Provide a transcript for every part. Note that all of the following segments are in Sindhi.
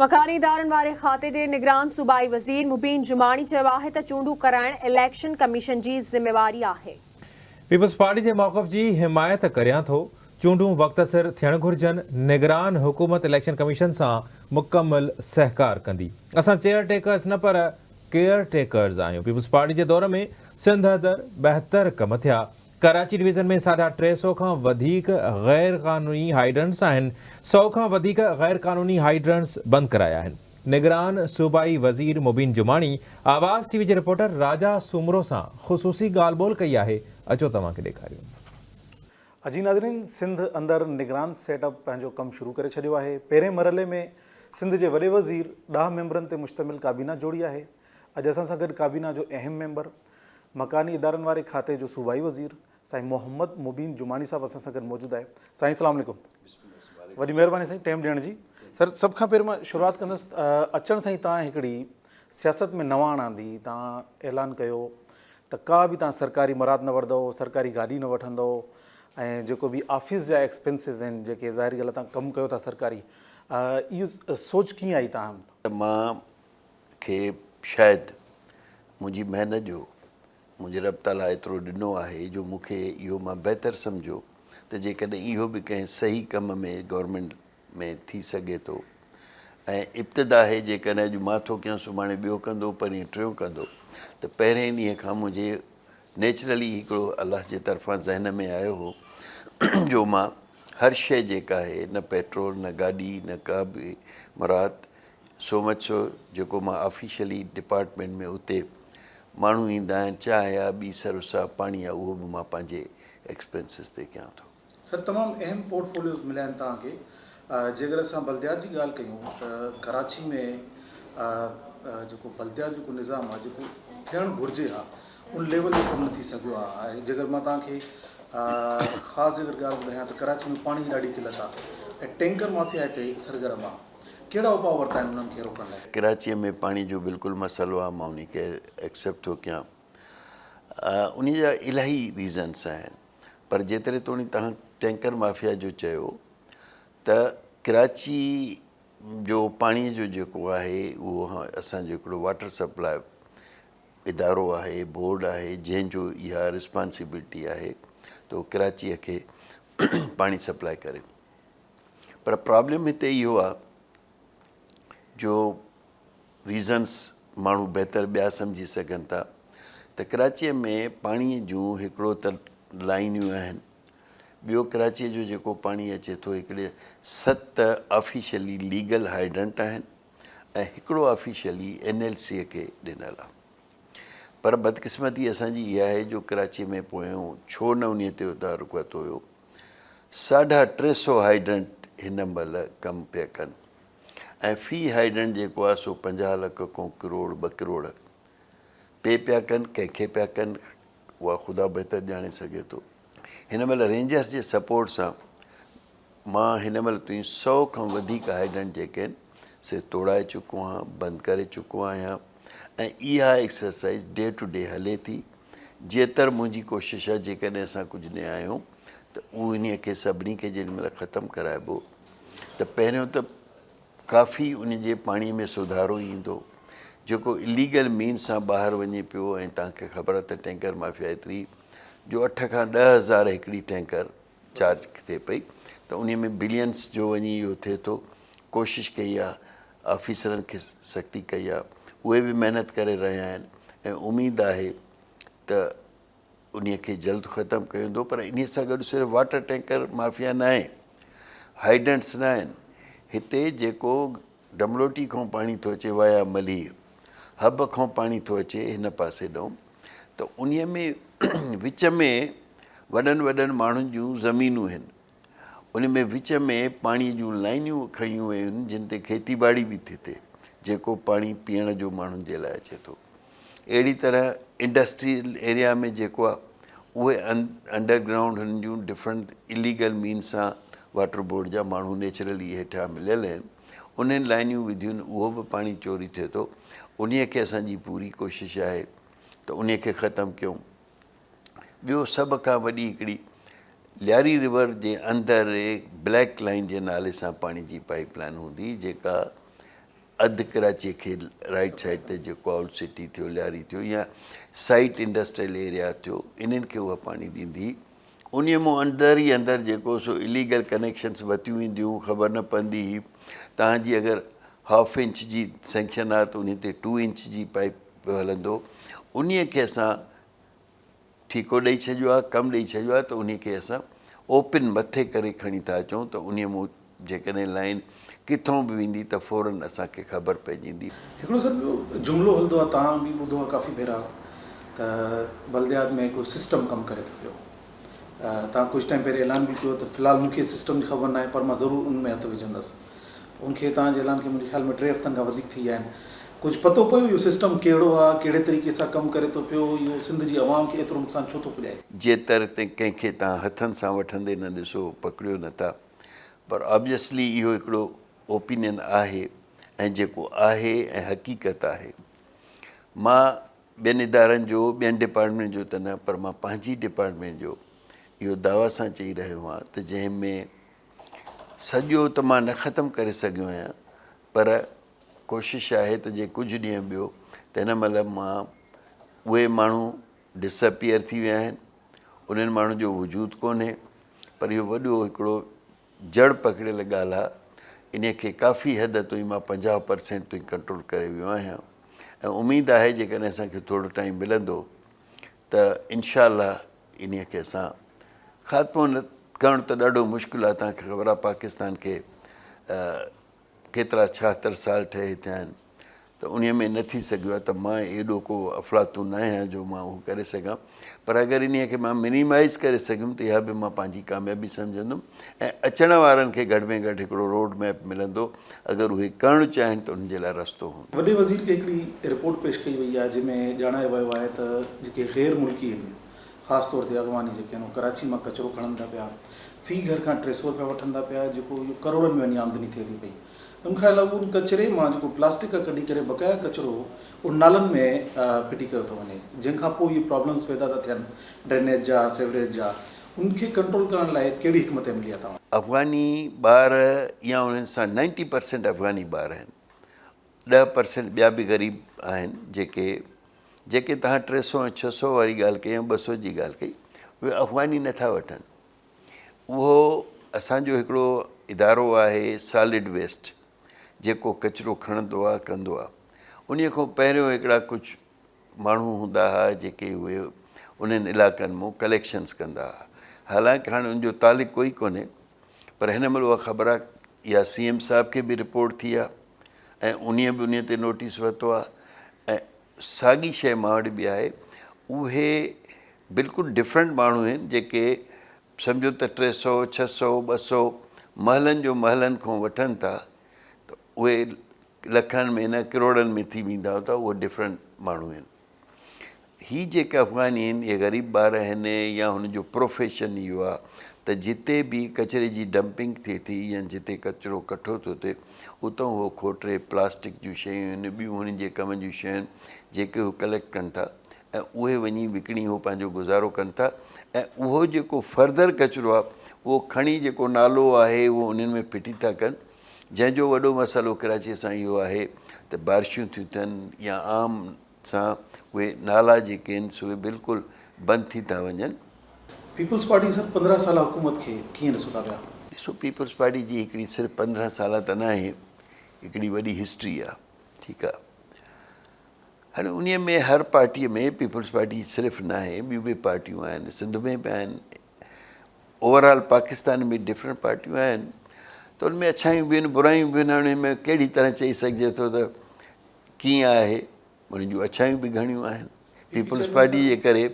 مڪاني ادارن واري کاتي جي نگران صوبائي وزير مبين جماڻي چيو آهي ته چونڊون ڪرائڻ اليڪشن ڪميشن جي ذميواري آهي. پيپلز پارٽي جي موقف جي حمايت ڪريان ٿو، چونڊون وقت سر ٿيڻ گهرجن، نگران حڪومت اليڪشن ڪميشن سان مڪمل سهڪار ڪندي، اسان چيئر ٽيڪرز نه پر ڪيئر ٽيڪرز آهيون، پيپلز پارٽي جي دور ۾ سنڌ اندر بهتر ڪم ٿيا، ڪراچي ڊويزن ۾ ساڍا 3 سئو کان وڌيڪ غير قانوني هائيڊرنٽس آهن، سئو کان وڌيڪ غير قانوني هائيڊرنٽس بند ڪرايا آهن. نگران صوبائي وزير مبين جماڻي آواز ٽي وي جي رپورٽر راجا سومرو سان خصوصي ڳالهه ٻولهه ڪئي آهي، اچو توهان کي ڏيکاريون. اجي ناظرين سنڌ اندر نگران سيٽ اپ پنهنجو ڪم شروع ڪري ڇڏيو آهي، پهرين مرحلي ۾ سنڌ جي وڏي وزير ڏهه ميمبرن تي مشتمل ڪابينا جوڙي آهي، اڄ اسان سان گڏ ڪابينا جو اهم ميمبر مڪاني ادارن واري کاتي جو صوبائي وزير سائين محمد مبين جماڻي صاحب اسان سان گڏ موجود آهي. سائين السلام عليڪم. وڏي مهرباني سائين ٽيم ڏيڻ جي. سر سڀ کان پهرين مان شروعات ڪندس اچڻ سان ئي تان هڪڙي سياست ۾ نواڻ آندي تان اعلان ڪيو ته ڪا به تان سرڪاري مراد نه وٺندو سرڪاري گاڏي نه وٺندو ۽ جيڪو به آفيس جا ايڪسپينسز آهن جيڪي ظاهري ڳالهه تان ڪم ڪيو ٿا سرڪاري اهو سوچ ڪيئن آئي تان؟ مان کي شايد منهنجي محنت جو منهنجي رب تعاليٰ ايترو ڏنو آهي جو مون کي اهو مان بهتر سمجهيو ته جيڪڏهن اهو به ڪنهن صحيح ڪم ۾ گورنمينٽ ۾ ٿي سگهي ٿو ۽ ابتدا آهي جيڪڏهن اڄ مان ٿو ڪيان سڀاڻي ٻيو ڪندو پرينء ٽيون ڪندو ته پهرين ڏينهن کان منهنجي نيچرلي هڪڙو الله جي طرفان ذهن ۾ آيو هو جو مان هر شيء جيڪا آهي نه پيٽرول نه گاڏي نه ڪا به مراعت سو مچ سو جيڪو مان آفيشلي ڊپارٽمينٽ ۾ اتي ماڻهو ايندا آهن چانهه آ ٻي سروس آ پاڻي آ اهو به مان پنهنجي ايڪسپينسز تي ڪيان ٿو. سر تمام اهم پورٽ فوليوز مليا آهن توهان کي جيڪر اسان بلديات جي ڳالهه ڪيون ته ڪراچي ۾ جيڪو بلديات جيڪو نظام آ جيڪو ٿيڻ گهرجي ها ان ليول جو ڪم نه ٿي سگهيو آ ۽ جيڪر مان توهان کي خاص جيڪر ڳالهه ٻڌايان ته ڪراچي ۾ پاڻي جي ڏاڍي قلت آ ۽ ٽينڪر مافيا هتي سرگرم آ ڪهڙا اپاء ورتا آهن انهن کي روڪڻ لاء؟ ڪراچيء ۾ پاڻي جو بلڪل مسئلو آهي مان انهي کي ايڪسيپٽ ٿو ڪيان انهي جا الاهي ريزنس آهن پر جيتري توڻي توهان ٽينڪر مافيا جو چيو ته ڪراچي جو پاڻي جو جيڪو آهي اهو اسان جو هڪڙو واٽر سپلاء ادارو آهي بورڊ آهي جنهن جو اها رسپانسبلٽي آهي ته اهو ڪراچيء کي پاڻي سپلاء ڪري پر پرابلم هتي اهو آ جو ريزنس ماڻهو بهتر ٻيا سمجهي سگهن ٿا ته ڪراچيء ۾ پاڻي جون هڪڙو ته لائنيون آهن ٻيو ڪراچيء جو جيڪو پاڻي اچي ٿو هڪڙي 7 آفيشلي ليگل هائيڊرنٽ آهن ۽ هڪڙو آفيشلي اين ايل سيء کي ڏنل آ پر بدقسمتي اسان جي اها آهي جو ڪراچيء ۾ پويون ڇو نه انهيء تي تدارڪ ورتو ويو 350 هائيڊرنٽ هن مهل ڪم پيا ڪن ۽ في هائيڊرنٽ جيڪو آهي سو 50 لک کان ڪروڙ 2 ڪروڙ پي پيا ڪن، ڪنهن کي پيا ڪن اها خدا بهتر ڄاڻي سگهي ٿو. هن مهل رينجرس جي سپورٽ سان مان هن مهل تائين سئو کان وڌيڪ هائيڊرنٽ جيڪي آهن سي توڙائي چڪو آهيان، بند ڪري چڪو آهيان ۽ اها ايڪسرسائيز ڊي ٽو ڊي هلي ٿي. جيتر منهنجي ڪوشش آهي جيڪڏهن اسان ڪجهه نه آهيون ته انهي کي سڀني کي جيڏي مهل ختم ڪرائبو ته پهريون ته ڪافي ان جي پاڻي ۾ سڌارو ايندو جيڪو اليگل مين سان ٻاهر وڃي پيو ۽ توهان کي خبر آهي ته ٽينڪر مافيا ايتري جو 8 کان 10 هزار هڪڙي ٽينڪر چارج ٿئي پئي ته انهي ۾ بلينس جو وڃي اهو ٿئي ٿو ڪوشش ڪئي آهي آفيسرن کي سختي ڪئي آهي اهي به محنت ڪري رهيا آهن ۽ اميد آهي ته انهي کي جلد ختم ڪيو ويندو پر انهي سان گڏ صرف واٽر ٽينڪر مافيا ناهي هائيڊنٽس ناهن هتي جيڪو ڊملوٽي کان پاڻي ٿو اچي وايا ملير حب کان پاڻي ٿو اچي هن پاسي ڏانهن ته انهي ۾ وچ ۾ وڏن وڏن ماڻهن جون زمينون آهن ان ۾ وچ ۾ پاڻي جون لائنيون کنيون ويون آهن جن تي کيتي ٻاڙي به ٿي ٿئي جيڪو پاڻي پيئڻ جو ماڻهن جي لاء اچي ٿو اهڙي طرح انڊسٽريل ايريا ۾ جيڪو آهي اهي انڊر گرائونڊ هنن جون ڊفرنٽ اليگل مين سان واٽر بورڊ جا ماڻهو نيچرلي هيٺان مليل آهن انهن لائنيون وڌيون اهو به پاڻي چوري ٿئي ٿو انهي کي اسان جي پوري ڪوشش آهي ته انهي کي ختم ڪيون ٻيو سڀ کان وڏي هڪڙي لياري ريور جي اندر بليڪ لائين جي نالي سان پاڻي جي پائيپ لائين هوندي جيڪا اڌ ڪراچيء کي رائيٽ سائيڊ تي جيڪو اولڊ سٽي ٿيو، لياري ٿيو يا سائيٽ انڊسٽريل ايريا ٿيو انهن کي اها پاڻي ڏيندي. انهيء مون اندر ئي اندر جيڪو سو اليگل ڪنيڪشنس وتيون وينديون خبر نه پوندي هئي. توهان جي اگر هاف انچ جي سينڪشن آهي ته انهيء تي ٽو انچ جي پائيپ پيو هلندو. انهيء کي اسان ٺيڪو ڏئي ڇڏيو آهي، ڪم ڏئي ڇڏيو آهي ته انهي کي اسان اوپن مٿي ڪري کڻي ٿا اچون ته انهي مون جيڪڏهن لائين ڪٿون به ويندي ته فورن اسان کي خبر پئجي ويندي. هڪڙو سر ٻيو جملو هلندو آهي توهان به ٻڌو آهي ڪافي ڀيرا ته بلديات ۾ هڪڙو سسٽم ڪم ڪري ٿو پيو توهان ڪجهه ٽائيم پهرين اعلان به ڪيو ته في الحال مون کي سسٽم جي خبر ناهي پر مان ضرور ان ۾ هٿ وجهندس ان کي توهان جي اعلان کي منهنجي خيال ۾ ٽي هفتن کان وڌيڪ ٿي ويا آهن. ڪجهه پتو پيو اهو سسٽم ڪهڙو آهي، ڪهڙي طريقي سان ڪم ڪري ٿو پيو، اهو سنڌ جي عوام کي ايترو نقصان ڇو ٿو پڄائي؟ جيتر تائين ڪنهن کي توهان هٿن سان وٺندي نه ڏسو، پڪڙيو نه ٿا. پر آبويسلي اهو هڪڙو اوپينين آهي ۽ جيڪو آهي ۽ حقيقت آهي. مان ٻين ادارن جو، ٻين ڊپارٽمينٽ جو ته نه پر مان پنهنجي ڊپارٽمينٽ جو اهو دعويٰ سان چئي رهيو آهيان ته جنهن ۾ سڄو ته مان نه ختم ڪري سگهيو آهيان پر ڪوشش آهي ته جي ڪجهه ڏينهن ٻيو ته هن مهل مان اهي ماڻهو ڊس اپيئر ٿي ويا آهن انهن ماڻهن جو وجود ڪونهي پر اهو وڏو هڪڙو جڙ پڪڙيل ڳالهه آهي ان کي ڪافي حد تائين مان 50 پرسينٽ تائين ڪنٽرول ڪري ويو آهيان ۽ اميد آهي جيڪڏهن اسان کي ٿورو ٽائيم ملندو ته انشاء الله انهيء کي اسان خاتمو نه ڪرڻ ته ڏاڍو مشڪل آهي توهان کي خبر آهي پاڪستان کي ڪيترا 76 سال ٺهي ٿيا آهن ته انهيء ۾ نه ٿي سگهيو آهي ته مان ايڏو ڪو افلاطون نه آهيان جو مان اهو ڪري سگهان پر اگر انهيء کي مان منيمائز ڪري سگهيم ته اها به مان پنهنجي ڪاميابي سمجهندم ۽ اچڻ وارن کي گهٽ ۾ گهٽ هڪڙو روڊ ميپ ملندو اگر اهي ڪرڻ چاهين ته انهن جي لاء رستو هوندو. وڏي وزير کي هڪڙي رپورٽ پيش ڪئي وئي آهي جنهن ۾ ڄاڻايو ويو آهي ته جيڪي غير ملڪي آهن خاص طور تي اغواني جيڪي آهن اهي ڪراچي مان ڪچرو کڻن ٿا پيا، في گهر کان 300 رپيا وٺن ٿا پيا جيڪو اهو ڪروڙن ۾ وڃي آمدني ٿئي ٿي پئي. ان کان علاوه ان ڪچري مان جيڪو پلاسٽڪ ڪڍي ڪري بقايا ڪچرو اهو نالن ۾ ڦٽي ڪيو ٿو وڃي جنهن کان پوء اهي پرابلمز پيدا ٿا ٿين ڊرينيج جا سيوريج جا ان کي ڪنٽرول ڪرڻ لاء ڪهڙي حڪمت عملي آهي توهان وٽ؟ افغاني ٻار يا انهن سان نائنٽي پرسينٽ افغاني ٻار آهن 10 پرسينٽ ٻيا به غريب آهن جيڪي جيڪي توهان 300 ۽ 600 واري ڳالهه ڪئي ۽ 200 جي ڳالهه ڪئي اهي افغاني نٿا وٺن. اهو اسان جو هڪڙو ادارو آهي سالڊ ويسٽ جيڪو ڪچرو کڻندو آهي ڪندو آهي انهي کان پهريون هڪڙا ڪجهه ماڻهو هوندا هئا جيڪي اهي انهن علائقن مون ڪليڪشنس ڪندا هئا حالانڪه هاڻي ان جو تعلق ڪوئي ڪونهي پر هن مهل اها خبر آهي يا سي ايم صاحب کي به رپورٽ ٿي آهي ۽ انهيء به انهيء تي نوٽيس ورتو آهي ۽ ساڳي شيء مان وٽ به آهي. اهي بلڪل ڊفرنٽ ماڻهو آهن جيڪي سمجهو ته 300، 600، 200 محلن جو محلن کان وٺن ٿا ته اهي لکن ۾ نه ڪروڙن ۾ ٿي ويندا هوندا اهي ڊفرنٽ ماڻهو آهن. هي جيڪي افغاني آهن اهي غريب ٻار آهن يا هن جو پروفيشن اهو آهي ته جتي به ڪچري جي ڊمپنگ ٿئي ٿي يا جتي ڪچرو ڪٺو ٿو ٿئي اتان هو کوٽري پلاسٽڪ جون شيون آهن ٻيون هن جي ڪم جون شيون آهن جيڪي هو ڪليڪٽ ڪن ٿا ۽ اهي وڃي وڪڻي هو پنهنجو گذارو ڪن ٿا ۽ اهو جيڪو فردر ڪچرو آهي اهو کڻي جيڪو نالو آهي اهو انهن ۾ ڦٽي ٿا ڪن جنهن جو وڏو مسئلو ڪراچي سان اهو آهي ته بارشون ٿيون ٿين يا عام سان اهي نالا جيڪي آهن سي اهي بلڪل بند ٿي ٿا وڃن. پيپلز پارٽي سر 15 سالا حڪومت کي ڪيئن ڏسو ٿا پيا؟ ڏسو پيپلز پارٽي جي هڪڙي صرف 15 سالا ته ناهي هڪڙي وڏي هسٽري آ ٺيڪ آ هاڻي انهي ۾ هر پارٽي ۾ پيپلز پارٽي صرف ناهي ٻيون به پارٽيون آهن سنڌ ۾ به آهن اوور آل پاڪستان ۾ ڊفرنٽ پارٽيون آهن ته ان ۾ اڇايون به آهن برايون به آهن هاڻي ان ۾ ڪهڙي طرح چئي سگهجي ٿو ته ڪيئن آهي، انهن جون اڇايون به گهڻيون آهن. پيپلز پارٽي جي ڪري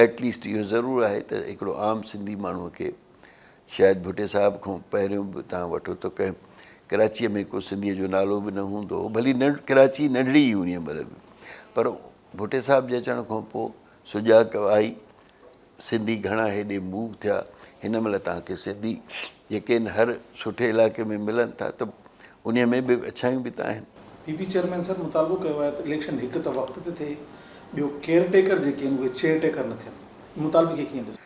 ايٽ ليسٽ اهو ضرور آهي ته هڪڙو عام سنڌي ماڻهوء کي شايد ڀٽي صاحب کان پهريون به توهان وٺو ته ڪنهن ڪراچيء ۾ ڪو سنڌيء جو نالو به نه هوندو هو، ڀلي ڪراچي ننڍڙي ئي انهيء مهل به، پر ڀٽي صاحب جي اچڻ کان پوء سجاڳ آئي. سنڌي گهڻا هيڏي موو ٿيا، هن مهل توهان کي سنڌي جيڪي آهن هر سٺي علائقي ۾ ملن ٿا ته انهي ۾ به اڇايون به ته آهن. پي پي چيئرمين سر مطالبو ڪيو آهي ته اليڪشن هڪ ته وقت تي ٿئي ٻيو ڪيئر ٽيڪر جيڪي آهن اهي چيئر ٽيڪر نه ٿين ان مطالبي کي ڪيئن ڏسو؟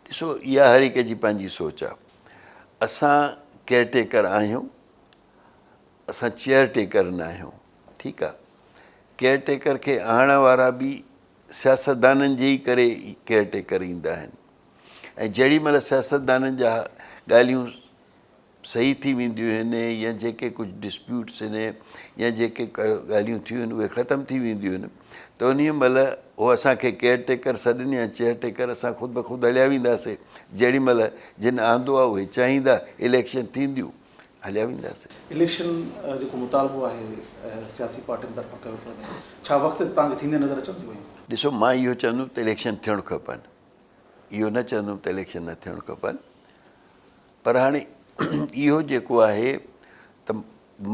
ڏسو اها هر هڪ جي پنهنجي سوچ آهي اسان ڪيئر ٽيڪر آهيون اسان چيئر ٽيڪر نه آهيون. ٺيڪ آ ڪيئر ٽيڪر کي آڻڻ وارا به سياستدانن جي ئي ڪري ڪيئر ٽيڪر ايندا آهن ۽ جهڙي مهل سياستدانن جا ڳالهيون صحيح ٿي وينديون آهن يا جيڪي ڪجهه ڊسپيوٽس آهن يا جيڪي ڳالهيون ٿيون آهن اهي ختم ٿي وينديون آهن ته انهي مهل هو اسان کي ڪيئر ٽيڪر سڏن يا چيئر ٽيڪر اسان خود بخود هليا وينداسي جهڙي مهل جن آندو آهي اهي چاهيندا اليڪشن ٿينديون هليا وينداسي. اليڪشن جيڪو مطالبو آهي سياسي پارٽين طرفان ڪيو ٿو وڃي ڇا وقت تي توهان کي ٿيندي نظر اچن ٿيون پيون؟ ڏسو مان اهو چوندم ته اليڪشن ٿيڻ کپن اهو نه چوندم ته اليڪشن نه ٿيڻ کپن پر هاڻي اهو جيڪو آهي ته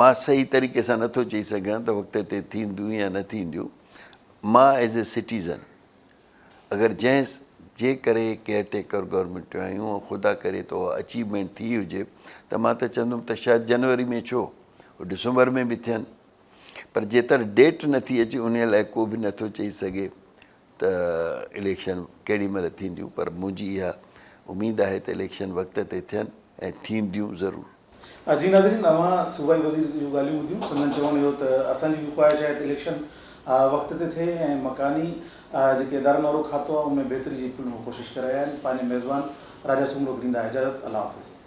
مان صحيح طريقي سان نٿو چئي سگهان ته وقت تي ٿينديون يا نه ٿينديون مان ايز اي سٽيزن اگر جنهن جي ڪري ڪيئر ٽيڪر گورنمينٽ آيون ۽ خدا ڪري ته اها اچيومينٽ ٿي هجي ته مان ته چوندم ته شايد جنوري ۾ ڇو ڊسمبر ۾ به ٿين پر جيتر ڊيٽ نٿي اچي ان لاء ڪو به نٿو چئي سگهي ته اليڪشن ڪهڙي مهل ٿينديون پر منهنجي اها اميد آهي ته اليڪشن وقت تي ٿين ۽ ٿينديون ضرور. جي ناظرين اوهان صوبائي وزير جون ڳالهيون ٻڌيون سندن چوڻ اهو ته اسان جي به خواهش آهي ته اليڪشن وقت تي ٿئي ۽ مڪاني جيڪي ادارن وارو کاتو آهي ان ۾ بهتري جي پڻ هو ڪوشش ڪري رهيا آهن پنهنجي ميزبان راجا سومرو کي ڏيندا اجازت الله حافظ.